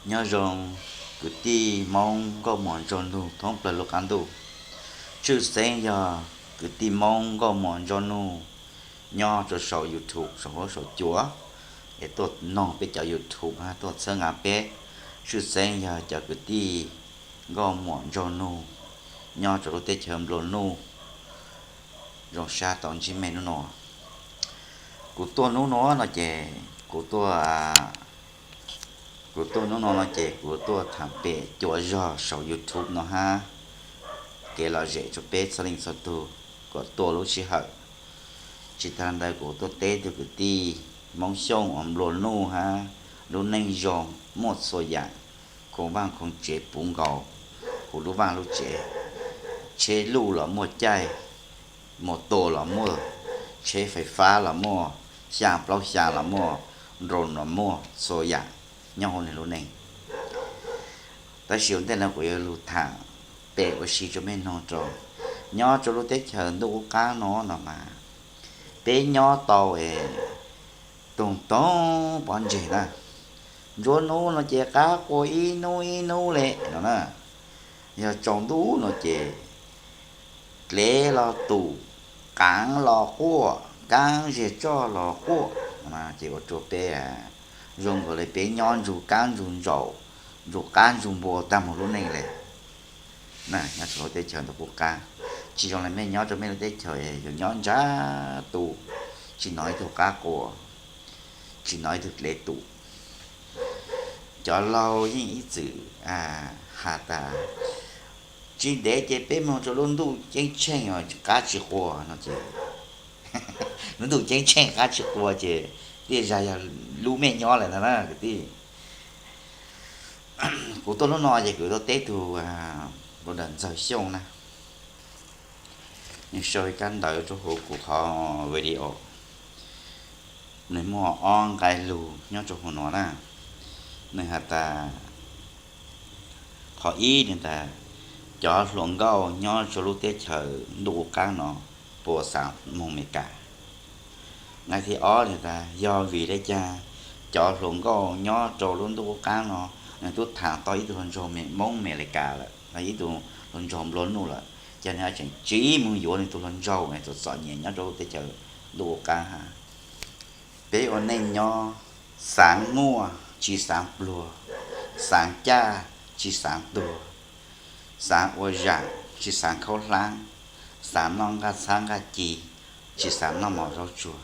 Nyob zoo kwv tij Hmoob nkauj muam nraug nug thoob plaws lub qab ntuj. Tshwj xeeb yog kwv tij Hmoob nkauj muam nraug nug nyob rau saum YouTube saum huab saum cua, es tuaj noog peb cov YouTube hab tuaj txhawb nqa peb. Tshwj xeeb yog cov kwv tij nkauj muam nraug nug nyob rau lub teb chaws nplua nuj. Zoo sab tau ntsib mej hnub no. Kuv tuaj hnub no no ces kuv tuaj, kuv tuaj hnub no no ces kuv tuaj tham pem cua zog saum YouTube no hab, kev lom zem rau peb txhua leej txhua tug kom tuaj lub sij hawm. Tsis tag ntawd kuv tuaj teb tug kwv tij Hmoob Xyooj uas nplua nuj hab lub neej zoo, muaj txhua yaam, khoom vaaj khoom tsev puv nkaus huv lub vaaj lub tsev, tsheb luj los muaj caij, mos tos los muaj, tsheb fais fab los muaj, xyaa plaub xyaa los muaj, drone los muaj, txhua yaam nyob huv nwg lub neej. Tab sis ua ntej no kuv yuav lug tham pem ua si rua mej noog rua, nyob rua lub teb chaws ntuj qub qaab no no mas peb nyob tau es toog toog pov ntseg na. Nruab nub no ces qaab qua ib nub ib nub le no na. Yog tsaus ntuj no ces dlev los tum, qaav los quaj, kaab zig tsoj los quaj, ces ua rua peb zoo nkaus le peb nyob ntsug kaab ntsug ntsaum, ntsug qab ntsug npua taag moog lub neej le. Nyob rua lub teb chaws ntuj qub qaab, tsis zoo le mej nyob rua mej lub teb chaws yog nyob ntsab tu, tsis hnov ib tug qab qua, tsis hnov ib tug dlev tum. Cov laug yeej ib txwm has tas, tsis ntev ces peb moog rua lub ntuj ceeb tsheej qab tsis qua no ces, lub ntuj ceeb tsheej qab tsis qua ces tej zag yog lub mej nyob lawm ntag na kwv tij. Kuv tuaj lub no ces kuv tuaj teb tug brother Ntxawg Xyooj na. Nwg sau ib kab ntawv rua huv kuv qhov video. Nwg muaj ob nqai lug nyob rua huv no na. Nwg has tas, qhov ib nwg tas, cov hluas nkauj nyob rua lub teb chaws ntuj qub qaab no puas xaav moog Amelikas. Nqai thib ob nwg tas, yog vim le caag cov hluas nkauj nyob rua lub ntuj qub qaab no nwg tub thaam tau ib tug hluas nraug Moob Amelikas lawm, ib tug hluas nraug nplua nuj lawm, ces nwg tseem tsiv moog yuav nwg tug hluas nraug txom txom nyem nyob rua lub teb chaws ntuj qub qaab hab. Peb ua neej nyob, xaav muaj tsis xaav pluag, xaav caj tsis xaav tuag, xaav ua zaam tsis xaav khaub hlaab, xaav noj nqaj txhab nqaj ci tsis xaav noj mov zaub tsuag.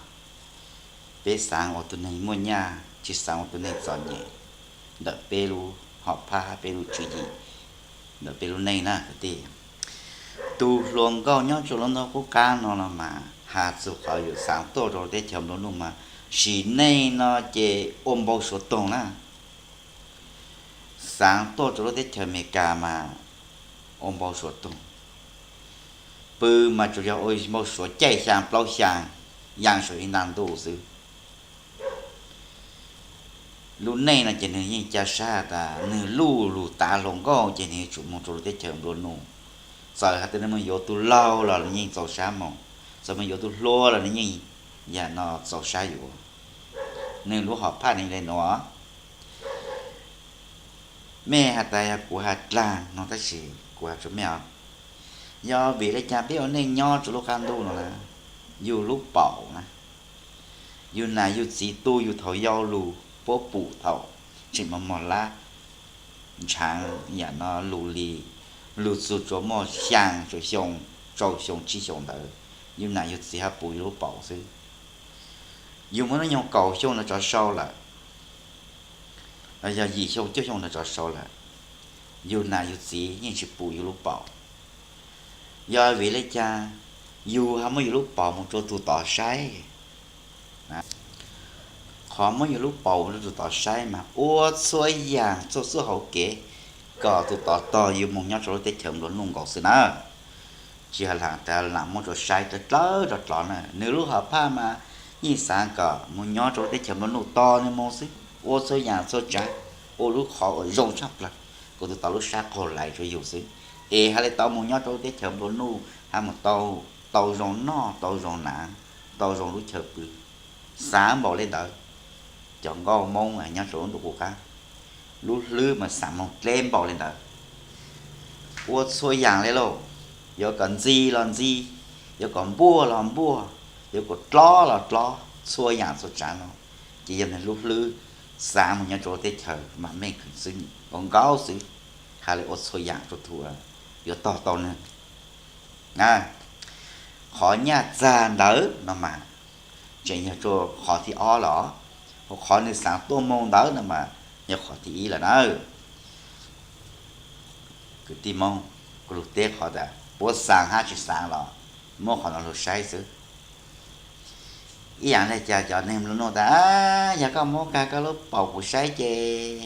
Peb xaav ua tug neeg muaj nyaj tsis xaav ua tug neeg txom nyem ntawm peb lub hom phaj hab peb lub tswv yim ntawm peb lub neej na kwv tij. Tug hluas nkauj nyob rua lub ntuj qub qaab no los mas has txug qhov yus xaav tuaj rua teb chaws nplua nuj mas sim neej no ces ua npau suav toog na. Xaav tuaj rua lub teb chaws Amelikas mas ua npau suav toog. Pw mas tsuas yog ua npau suav caij xyaa plaub xyaa, yaa saum ib nta ntuj xwb. Lub neej no ces nwg yeej ca sab has tas nwg luj lug tav hluas nkauj ces nwg yuav tsum moog rua lub teb chaws nplua nuj. Txawm has tas nwg moog yuav tug laug los nwg yeej txaus sab moog, txawm moog yuav tug hluas los nwg yeej yam no txaus sab yuav. Nwg lub hom phaj nwg le nuav. Mej has tas yog kuv has dlaag no tab sis kuv has rua mej os, yog vim le caag peb ua neej nyob rua lub qab ntuj no na, yug lub paum na, yug nam yug txiv tu yug thaum yau lug puab pum thaum tseem mos mos lab, ntshaav yam no lug li, lug txug tsuas muaj xyaa tsuas xyoo, rau xyoo tsib xyoo ntawd, yug nam yug txiv hab pum yug lub paum xwb. Yug muaj hnub nyoog kaum xyoo no tsov sau lawm, los yog yim xyoo cuaj xyoo no tsov sau lawm, yug nam yug txiv yeej tsis pum yug lub paum. Yog vim le caag yug hab muab yug lub paum moog rua tug tod saib? Qhov muab yug lub paum rua tug tod saib mas ua txhua yaam txhua txuj hauv kev kom tug tod tog yug moog nyob rua lub teb chaws nplua nuj nkaus xwb na. Tsis has lam tas lam muab rua saib dlawb dlawb rov dlov na, nwg lub hom phaj mas yeej xaav kom moog nyob rua lub teb chaws nplua nuj tog nwg moog xwb, ua txhua yaam txhua tsaav, ua lub qhov uas zoo tshaj plawg kom tug tod lub sab qaug lais rua yug xwb. Es has le tau moog nyob rua lub teb chaws nplua nuj hab moog tau, tau zoo noj tau zoo hnav, tau zoo lub chaw pw, xaav npaum le ntawd. Cov nkauj Moob nyob rua lub ntuj qub qaab, lub hlwb mas xaav moog dleb npaum le ntawd. Ua txhua yaam le lauj, yuav kom ntxi los ntxi, yuav kom npuaj los npuaj, yuav kom dlob los dlob, txhua yaam txhua tsaav no ces yog nwg lub hlwb xaav moog nyob rua teb chaws maam meej kws xwb, nkaus nkaus xwb, has le ua txhua yaam rua tug yuav tog tau nwg. Qhov nyaj txag ntawd no mas tseem yog rua qhov thib ob los, qhov nwg xaav tuaj moog ntawd no mas yog qhov thib ib lawm na. Kwv tij Moob, kuv lug teb qhov tas puab xaav hab tsi xaav los muab qhov no lug saib xwb. Ib yaam le caag cov neeg mluas nuj tas, yog koj muab kag koj lub paum kuv saib ces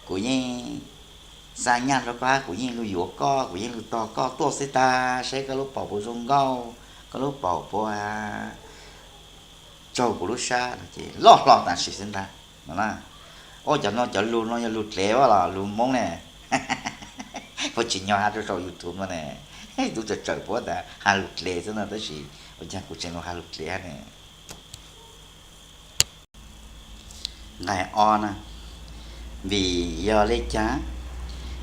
kuv yeej xa nyaj rua koj hab kuv yeej lug yuav koj, kuv yeej lug tog koj tuaj xwb tag, saib koj lub paum puas zoo nkauj, koj lub paum puas tsaug kuv lub sab no ces loj hlo tam sim xwb ntag no na. Ua cov no cov lug no yog lug dlev los lug Moob ne? Puas tsim nyog has rua saum YouTube no ne? Tub tsawm tsawm puab tas has lug dlev xwb no tab sis ua caag kuv tseem lug has lug dlev hab ne? Nqai ob na, vim yog le caag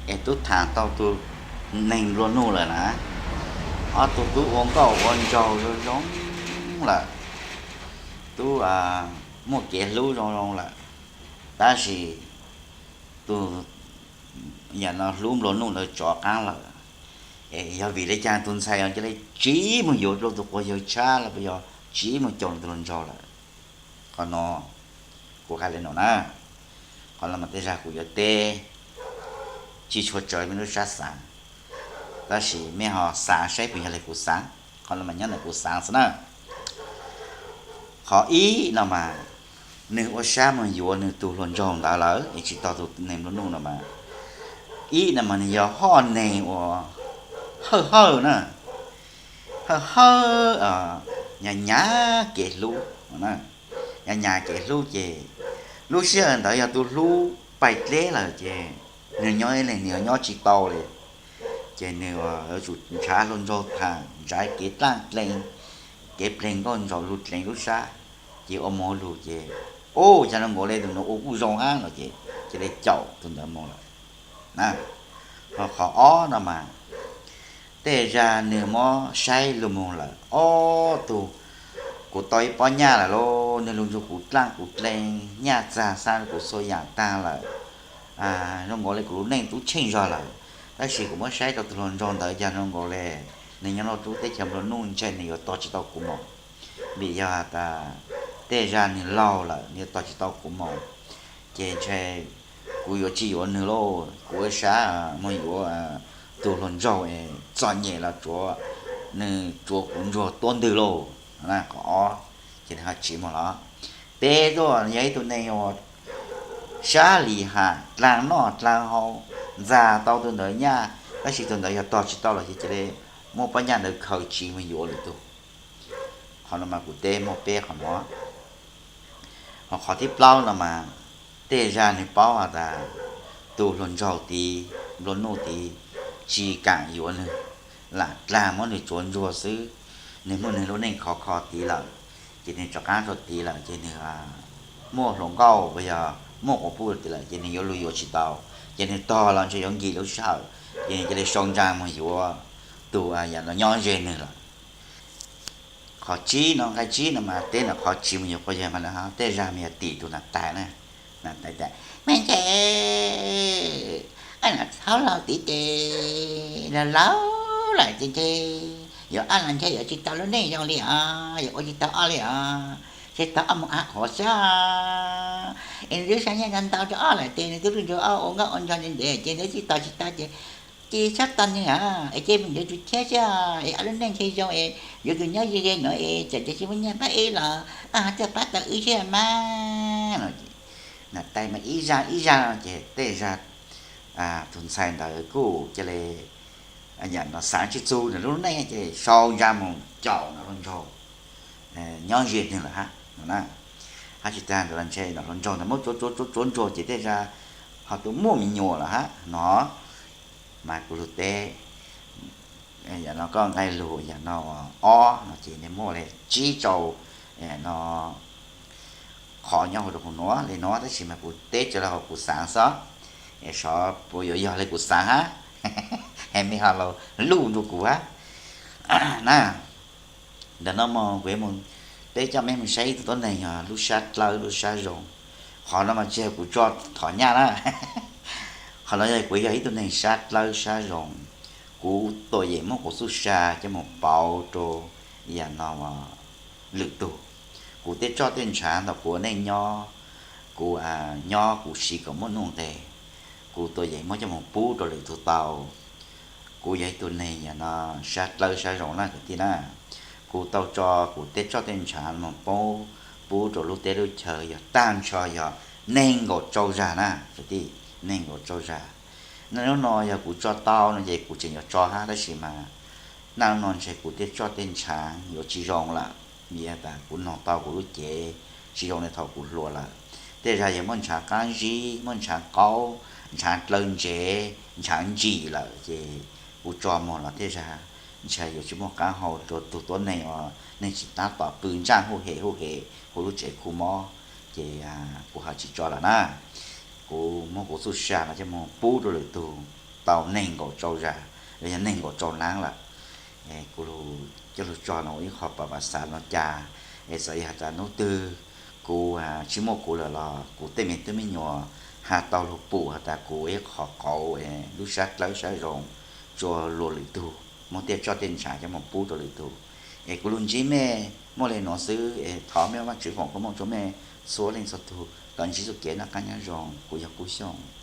es tub thaam tau tug neeg nplua nuj lawm na, ob tug tub ua nkauj ua nraug zoo zoo lawm, tub muaj kev hlub zoo zoo lawm, tab sis tug yam no hlub nplua nuj ntawd tsov qaab lawm. Es yog vim le caag tug ntxhais cia li tsiv moog yuav dlua tug quas yawg tshab los puas yog tsiv moog caum tug hluas nraug lawm? Qhov no kuv has le nuav na, qhov no mas tej zag kuv yuav teb tsi tshua tsawv mej lub sab xaav, tab sis mej ho xaav saib puas yog le kuv xaav. Qhov no mas nyob ntawm kuv xaav xwb na. Qhov ib no mas nwg ua sab moog yuav nwg tug hluas nraug ntawd lawm es tsi tau tug neeg nplua nuj no mas, ib no mas nwg yog hoj neeg uas hawj hawj na, hawj hawj, nyav nyav kev hlub, nyav nyav kev hlub ces lub sij hawm ntawd yog tug hlub pais dleb lawm ces nwg nyob ib leeg nwg nyob tsi tau li, ces nwg yuav tsum nrhav hluas nraug thaam nrhav kev dlaaj dlees, kev pleeg nkauj nraug lug dlees lub sab, ces ua moog lug ces, o, yog zoo nkaus le tug nuav ua kuj zoo hab no ces cia li caum tug ntawd moog lawm. Ho qhov ob no mas tej zag nwg muab saib lug moog lawm, ob tug, kuv tau ib pob nyaj lawm lauj, nwg lug nrug kuv dlaaj kuv dlees, nyaj txag xa kuv txhua yaam taag lawm, zoo nkaus le kuv lub neej tub tsheej zog lawm, tab sis kuv muab saib rau tug hluas nraug ntawd yog zoo nkaus le nwg nyob rua teb chaws nplua nuj ntshe nwg yuav tos tsi tau kuv moog, vim yog has tas tej zag nwg laug lawm nwg yuav tos tsi tau kuv moog, ces ntshe kuv yuav tsi yuav nwg lauj, kuv ua sab moog yuav tug hluas nraug es txom nyem los tsuav, nwg tsuav kuv ntsuag tuab ntwg lauj. Qhov ob, ces nwg ho tsiv moog los. Peb tuaj yog ib tug neeg uas sab lim ham dlaag noj dlaag haus, ntxag tau tug ntawd nyaj, tab sis tug ntawd yog tog tsi tau los ces cia li muab pob nyaj ntawd khaws tsiv moog yuav lwm tug. Qhov no mas kuv teb muaj peb qhov no. Ho qhov thib plaub no mas tej zag nwg paub has tas tug hluas nraug tid, nplua nuj tid, tsi kaam yuav nwg, lam dlaag muab nwg tsuav ntsuag xwb, nwg muaj nwg lub neej khov kho tid lawm, ces nwg rov qaab rua tid lawm ces nwg muaj hluas nkauj uas yog muaj quas puj tid lawm ces nwg yuav lug yuav tsi tau, ces nwg tog los ntshe yuav nkig lub sij hawm, ces nwg cia li sau ntsaa moog yuav tug yam no nyob ze nwg lawm. Qhov tsib no, nqai tsib no mas teb ntawm qhov tsiv moog yuav quas yawg mas tej zag mas yog tim tug nam tais na. Nam tais tas, me ntxhais, ab nam txhab laug tid ces laug laug lawm ces ntshe yuav ab los ntshe yuav tsis tau lub neej zoo li os, yuav ua tsis tau ob li os, ntshe tau ob moog av qhuav xwb. Es nws twb xa nyaj ntau ntau rau ob lawm ces nws twb lub ntsug ob ua nkauj ua nraug ntev ntev ces nws tsis tos tsis tau ces cia li txhob tos nws os, es cia me ntxhais tsum cheb xwb, es ob lub neej ntshe zoo es yuav kws nyob ze ze nuav es txawm tias tsis muaj nyaj pab ib los ab ho tuaj pab tau wb xwb mas. Nam tais mas ib zag ib zag ces tej zag tug ntxhais ntawd kuj cia li yam no xaav tsis txug nws lub neej ces sau ntsaa moog caum nws lub nraug nyob ze nwg lawm hab no na. Hab tsis taag ntawd los ntshe nws lub nraug ntawd muab tsuav tsuav tsuav tsuav ntsuag ces tej zag ho tub muaj me nyuam lawm hab no. Mas kuv lug teb yam no koj nqai lug yam no ob no ces nws muaj le tsib rau no qhov nyob huv rau huv nuav le nuav tab sis mas kuv teb tsawv le hauv kuv xaav xwb. Es xyov puas yuav yog li kuv xav hab, es mej ho los luj rua kuv hab na. Ntawm no mas kuv yuav mus, peb coj mej mus saib ib tug tuab neeg yog lub sab dlawb lub sab zoo. Qhov no mas tsis yog kuv tso thov nyaj na, qhov no yog kuv yog ib tug neeg sab dlawb sab zoo. Kuv tuam yeem muab kuv txuj sa coj mus pauv rau yam no lwm tug. Kuv tej roj tej ntshav ntawm kuv ua neej nyob, kuv nyob kuv siv kom muaj nuj nqes, kuv tuam yeem muab coj mus pub rau lwm tug tau. Kuv yog ib tug neeg yam no sab dlawb sab zoo na kwv tij na. Kuv tau tso kuv tej roj tej ntshav mus pub, pub rau lub teb lub chaw yog tag nrho yog nees nkaum rau zag na kwv tij, nees nkaum rau zag. Naj hnub no yog kuv tso tau no ces kuv tseem yuav tso hab, tab sis mas naj hnub no ntshe kuv tej roj tej ntshav yuav tsis zoo lawm, vim tas kuv noog tau kuv lub cev tsis zoo li thaum kuv hluas lawm. Tej zag yog muaj ntshav qab zib, muaj ntshav qaub, ntshav dlaw ntsev, ntshav ntsim lawm ces kuv tso mus los tej zag ntshe yuav tsis muaj qab hau rua tug tuab neeg os, neeg tsis tab tom pw ntsaj huj hem huj hem huv lub tsev khu mob, ces kuv ho tsis tso lawm na. Kuv muab kuv txuj sa no coj mus pub rau lwm tug tau nees nkaum rau zag los yog nees nkaum rau nab lawm. Kuv coj lug tso no ua ib qho pam pam xav no cas, es txawm yog has tas hnub twg kuv tsis muaj kuv lawm los kuv tej me tub me nyuam has tau lug pum has tas kuv ua ib qho qauv lub sab dlawb sab zoo rua luag lwm tug, muab tej roj tej ntshav coj mus pub rau lwm tug. Es kuv lug ntsib mej muaj le nuav xwb, es thov mej Vaajtswv foom koob hmoov rua mej txhua leej txhua tug kom ntsib txuj kev noj qaab nyob zoo. Kuv yog Kub Xyooj.